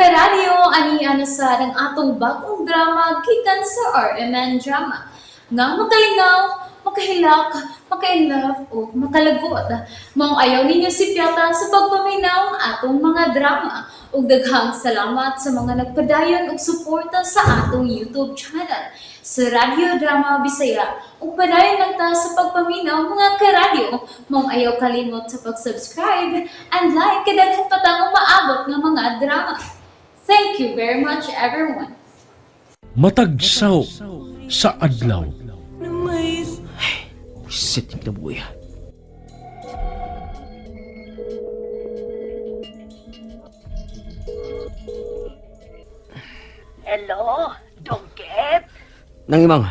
karadyo, ani ana sa ang atong bagong drama gikan sa RMN Drama. Nga makalingaw, makahilak, makainlove o makalagot. Maong ayaw ninyo sipyata sa pagpaminaw ang atong mga drama. Ug daghang salamat sa mga nagpadayon og suporta sa atong YouTube channel sa Radyo Drama Bisaya. Ug padayon lang ta sa pagpaminaw, mga karadyo. Maong ayaw kalimot sa pag-subscribe and like kay daghan pa tang umaabot nga mga drama. Thank you very much, everyone. Matagsaw sa adlaw. Shit, yung kinabuhi. Hello, Dongket? Nang imang,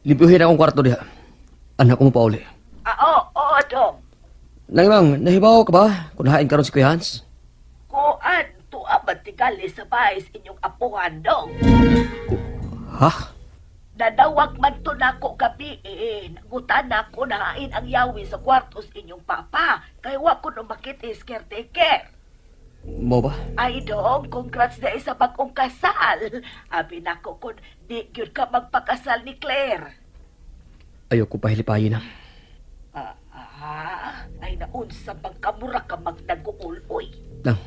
limpyuhin akong kwarto diha. Anak ko mo pauli. Ah, oo, oo, Dong. Nang imang, nahibaw ka ba kung hain karon si Kuya Hans? Kuan, tuwa ba tigali sa bahay sa inyong apuhan, Dong? Ha? Nanawag man to nako gabi eh. Nangutan nako nahain ang yawi sa kwarto sa inyong papa. Kay wa ko no makita is caretaker. Mo ba? Ay, Dong, congrats na isa bagong kasal. Abi nako kun di gyud ka magpakasal ni Claire. Ayaw ko pahilipayin na. Ah, ah, ay naunsa bang kamura ka magnaguol, oy. Nang,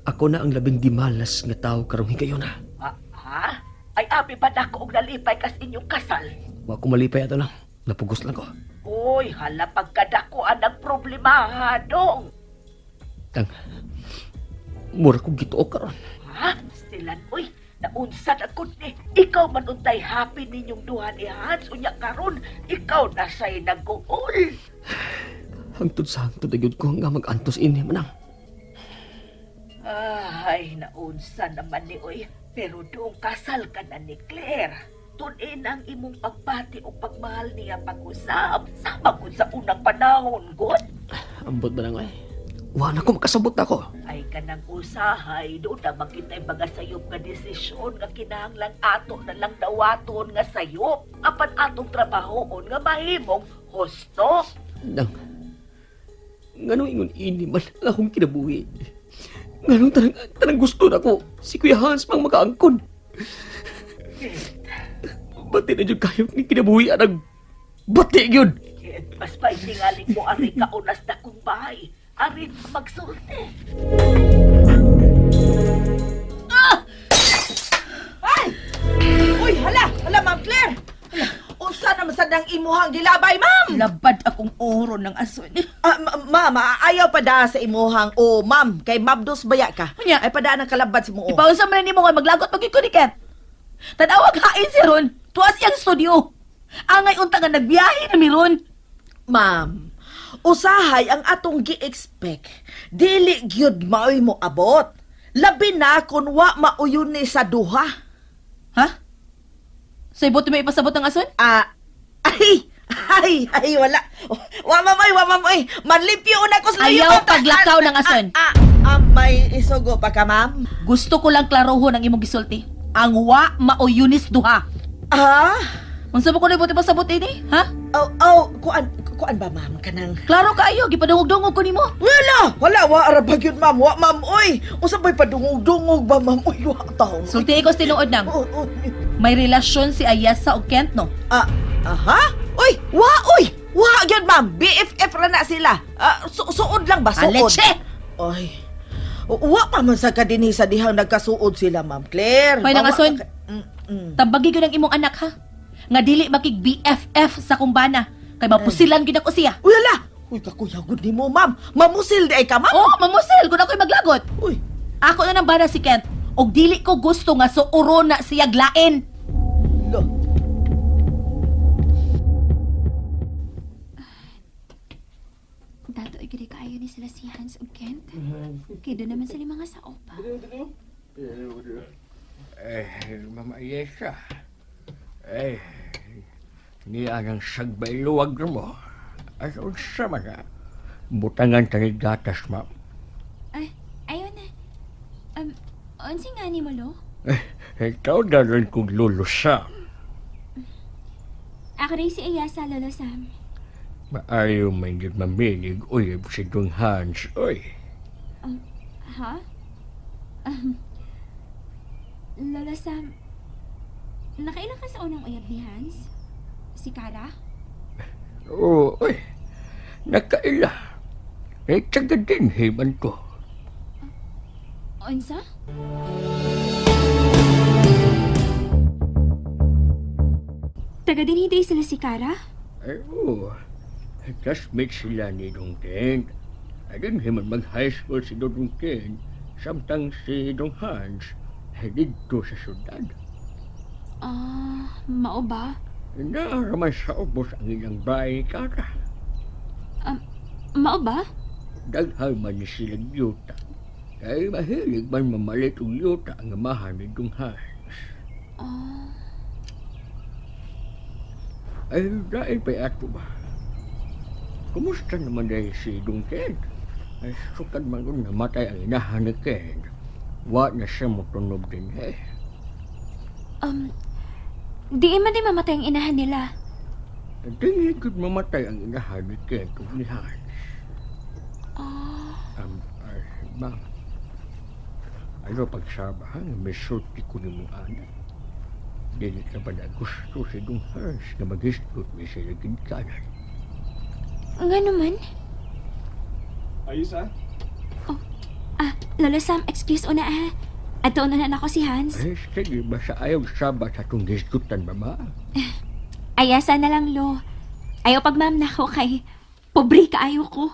ako na ang labing dimalas nga tao karong higayon na. Ah, ha? Ay, abi ba nako og nalipay kas inyong kasal? Wa ko malipay ato lang. Napugos lang ko. Uy, hala pagkadako ang problema, ha, dong. Nang, mura kong gituo karon. Ha? Stilan, uy, naunsa na kun ni. Ikaw man untay happy ninyong duha ni Hans, unya karon, ikaw na siya'y nag-uol. Hangtod sa hangtod agad ko nga mag-antos ini manang. Ay, naunsa naman ni uy. Pero doong kasal ka na ni Claire. Tunin ang imong pagbati o pagmahal niya pag-usap. Sama kun sa unang panahon, god. Ambot ba lang ay? Wa na ko makasabot na ko. Ay kanang usahay doon na makita'y mga sayop nga desisyon nga kinahanglang ato na lang dawaton nga sayop apan atong trabahoon nga mahimong husto. Nang, nganong ingon ini man ang akong kinabuhi. Nganong tanang, tanang gusto na ko si Kuya Hans mang makaangkon. Bati na jud kayo ni kinabuhi anang bati gyud. Kaya mas paintingali mo ari kaunas na kong bahay. Ari magsulti. Ay! Uy, hala! Hala, Ma'am Claire! Hala, unsa naman sad ang imuhang gilabay, ma'am? Labad akong oro ng ason. Ah, ma'am, ayaw pa da sa imuhang o ma'am, kay mabdos baya ka. Unya. Ay padaan ang kalabad sa mo. Ipaunsa man nimo nga maglagot pag ko ni Kat. Tanawag hain si Ron, tuwas iyang studio. Angay unta nga nagbiyahe na mi ron. Ma'am, usahay ang atong gi-expect. Dili gyud maoy mo abot. Labi na kun wa mauyon ni sa duha. Ha? Sa ibot mo ipasabot ang ason? Ah, ay, ay, ay, wala. Wa ma'am, ay, wa ma'am, ay. Manlimpyo na ko sa Ayaw paglakaw ng ason. Ah, ah, may isugo pa ka, ma'am? Gusto ko lang klarohon ang imong gisulti. Ang wa mauyunis duha. Ah? Unsa ba ko ibot ipasabot ini? Ha? Oh, oh, kuan, kuan ba, ma'am, kanang... Klaro kaayo, gipadungog-dungog ko nimo. Wala! Wala, wa ara ba gyud, ma'am? Wa, ma'am, oy! Unsa ba'y padungog-dungog ba, ma'am? Uy, wa taon. Sulti ko sa tinuod nang. Oh, oh. May relasyon si Ayasa og Kent no. Ah, aha? Uy, wa, uy! Wa gyud, ma'am! BFF ra na sila. Ah, suod lang ba? Suod. Aleche! Oy. Wa pa man sa kadinhi sa dihang nagkasuod sila, ma'am Claire. Hoy, nang Wa- ason. Mm. Tambagi ko ng imong anak ha. Nga dili makig BFF sa kumbana. Kay mapusilan gid ako siya. Uy, ala! Uy, kakuyagod ni mo, ma'am. Mamusil di ay ka, ma'am. Oh, mamusil gud ako'y maglagot. Uy, Ako na nang bana si Kent. Og dili ko gusto nga suuro na siya glain. lo. Dato ay gid kaayo ni sila si Hans ug Kent. Kay doon naman sila mga sao pa. Eh, Mama Ayesha. Eh, niya ang sagbay luwag mo. At unsa man na. Butangan tayo gatas, ma'am. Ay, ayaw na. Unsa nga ni mo lo? Eh, ikaw na rin kong lulusa. Ako rin si Ayasa, Lolo Sam. Maayo man yun mamilig uyab si Dung Hans, oy. Ha? Lolo Sam, nakailan ka sa unang uyab ni Hans? Si Kara? Oo, oy. Nakaila. Eh, taga din, himan ko. Unsa? Taga din hindi sila si Kara? Ay, oo. Classmate sila ni Dong Ken. Ay, din himan mag-high school si Dong Ken. Samtang si Dong Hans, ay dito sa syudad. Ah, mao ba? Naaraman sa ubos ang ilang bahay kara. Mao ba? Daghan man ni silang yuta. Kay mahilig man mamalit og yuta ang amahan ni Dong Hans. Ah, Ay, dahil pa'y ato ba? Kumusta naman dahil si Dong Ken? Ay, sukad man kung namatay ang inahan ni Ken. Wa na siya motunog din eh. um, di man din mamatay ang inahan nila. Dili gud mamatay ang inahan ni Ken ug ni Hans. Ah, Ay, ma'am. Ano pagsaba, ha? Misulti ko ni mong anak. Dili ka ba na gusto si Dong Hans na mag-istot may sila ginkanan? nga naman. Ayos ah. Ah, Lolo Sam, excuse una ah. Ato na na ako si Hans. Ay, sige, basta ayaw saba sa itong gisgutan, mama. Ayasa na lang, Lo. Ayaw pag ma'am na ako kay pobre kaayo ko.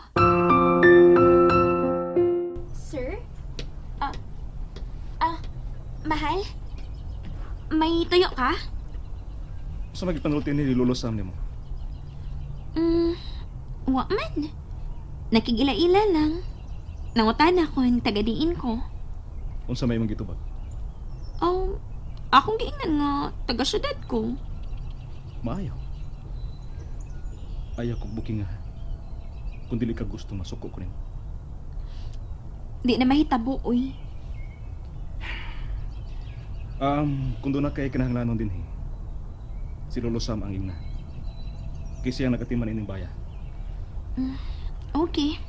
Sir? Ah, ah, mahal? May tuyo ka? Sa magipanulti ni Lolo Sam nimo. Wa man. Nakigila-ila lang. Nangutan ako ang tagadiin ko. Unsa may imong gitubag? Oh, akong giingnan nga taga syudad ko. Maayo. Ayaw kog booking ha. Kung dili ka gusto masuko ko nimo. Di na mahitabo, uy. Kung doon na kay kinahanglanon din he. Si Lolo Sam ang ingna. Kay siya ang nagatiman ining baya. Okay.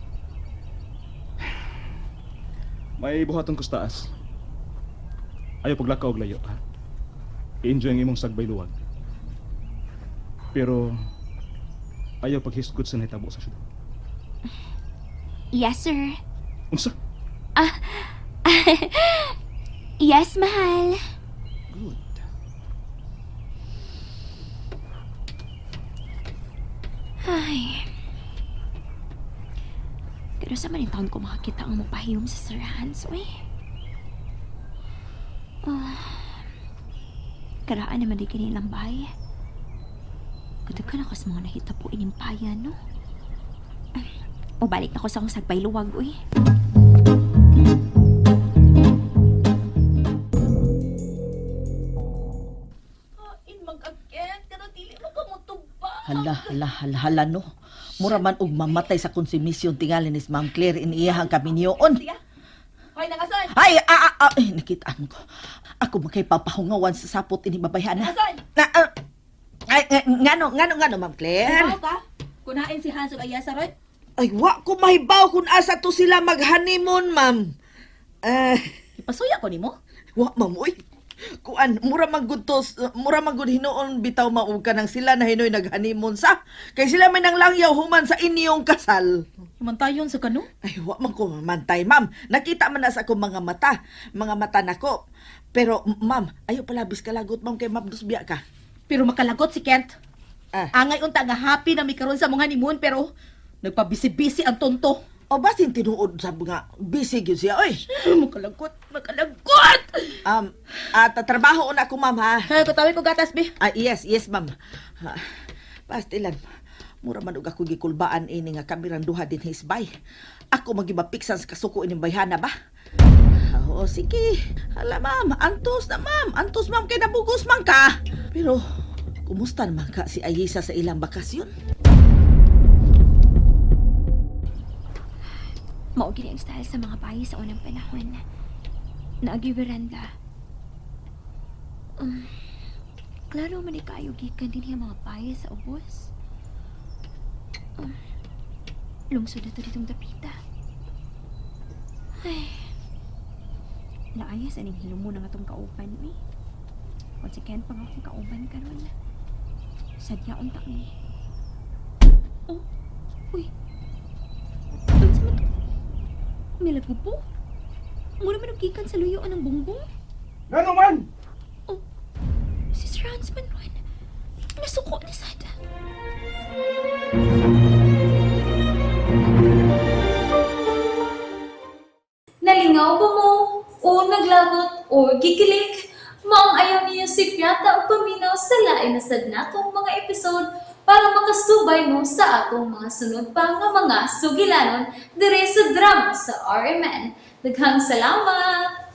May buhaton ko sa taas. Ayaw paglakaw og layo ha. I-enjoy ang imong sagbay luwag. Pero ayaw paghisgot sa nahitabo sa syudad. Yes, sir. Unsa? Yes, mahal. Good. Ay. Pero sa maning taon ko makakita ang mapahiyom sa Sir Hans, uy. Ah. Karaan naman di kinilang bahay. Kadaghan ako sa mga nahita po inimpaya, no? Ay, o balik na ko sa akong sagbay luwag, uy. In mag-again, pero dili mo ka mutubag. Hala, hala, hala, hala no. Mura man og mamatay sa konsumisyon tingali ni Ma'am Claire in iyahang kaminyoon. Hoy, nangason! Ay, ay, nakitaan ko. Ako man kay papahungawan sa sapot ini babayhana. Nangason! Na, ay, ngano, ngano, ngano, Ma'am Claire? Hibaw ka? Kunain si Hans ug Ayasa ron? Ay, wa ko mahibaw kung asa to sila mag-honeymoon, ma'am. Eh, Ipasuya ko nimo? wa, ma'am, uy. Kuan, mura man gud to, mura man gud hinuon bitaw maug ka nang sila na hinoy nag-honeymoon sa. Kay sila may nang langyaw human sa inyong kasal. Himantayon sa kano? Ay, wa man ko mamantay, ma'am. Nakita man na sa akong mga mata. Mga mata nako. Pero, ma'am, ayaw palabis kalagot, ma'am, kay mabdus biya ka. Pero makalagot si Kent. Ah. Angay unta nga happy na mi karon sa mong honeymoon pero nagpabisi-bisi ang tonto. O basin tinuod sa nga, busy gyud siya, oy. Makalagot, makalagot! At trabaho na ako, ma'am, ha. Ay, kutawin ko gatas, be. Ah, yes, yes, ma'am. Ha, pastilan, mura man og ako gikulbaan ini nga kamirang duha din hisbay. Ako magibapiksan sa kasuko ining bayhana ba? Oo, sige. Hala, ma'am. Antos na, ma'am. Antos, ma'am. Kay nabugos man ka. Pero, kumusta naman ka si Ayesa sa ilang bakasyon? Mao gini ang style sa mga bayi sa unang panahon. Naagi veranda. Klaro man kaayo gikan din ang mga bayi sa ubos. Um, lungsod na to ditong dapita. Ay. Naaya sa ning hilumo ng atong kauban, uy. Kung si Ken pa nga akong kauban karon. Sadya unta mi. Oh, uy. Unsa man to? Milagupo? Mura man og gikan sa luyo ang bongbong. Ngano man? Oh, si Sir Hans man ron. Nasuko ni sad. Nalingaw ba mo? O naglagot o gikilig? Maong ayaw niyo si Piata o paminaw sa lain na sad natong mga episode para makasubay mo sa atong mga sunod pa nga mga sugilanon dire sa drama sa RMN. Daghang salamat!